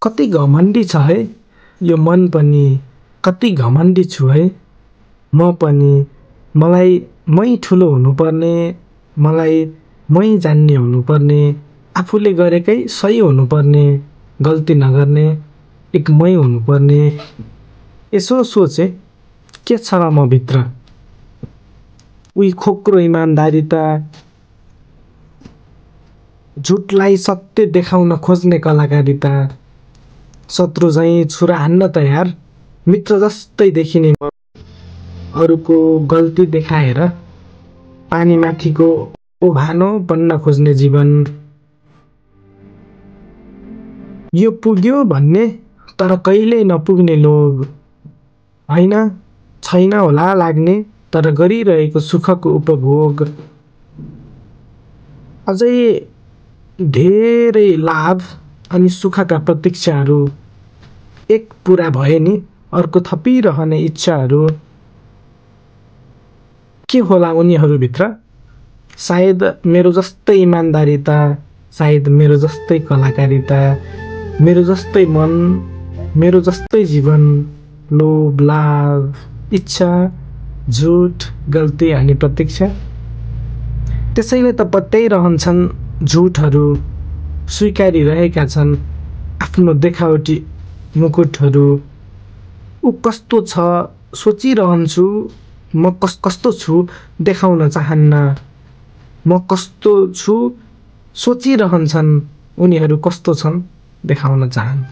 कति घमण्डी छ है यो मन पनि, कति घमण्डी छु है म पनि। मलाई मै ठुलो हुनुपर्ने, मलाई मै जान्ने हुनुपर्ने, आफूले गरेकै सही हुनुपर्ने, गल्ती नगर्ने एक मै हुनुपर्ने। यसो सोचे के छ र म भित्र, उही खोक्रो इमान्दारिता, झुटलाई सत्य देखाउन खोज्ने कलाकारिता, शत्रु झैँ छुरा हान्न तयार, मित्र जस्तै देखिने अरूको गल्ती देखाएर पानी माथिको ओभानो बन्न खोज्ने जीवन। यो पुग्यो भन्ने तर कहिल्यै नपुग्ने लोभ, होइन छैन होला लाग्ने तर गरिरहेको सुखको उपभोग। अझै धेरै लाभ अनि सुखका प्रतीक्षाहरू, एक पुरा भए नि अर्को थपिरहने इच्छाहरू। के होला उनीहरूभित्र? सायद मेरो जस्तै इमान्दारिता, सायद मेरो जस्तै कलाकारिता, मेरो जस्तै मन, मेरो जस्तै जीवन, लोभ, लाभ, इच्छा, झुट, गल्ती अनि प्रतीक्षा। त्यसैले त पत्याइरहन्छन् झुटहरू, स्वीकारिरहेका छन् आफ्नो देखावटी मुकुटहरू। ऊ कस्तो छ सोचिरहन्छु, म कस्तो छु देखाउन चाहन्न। म कस्तो छु सोचिरहन्छन्, उनीहरू कस्तो छन् देखाउन चाहन्न।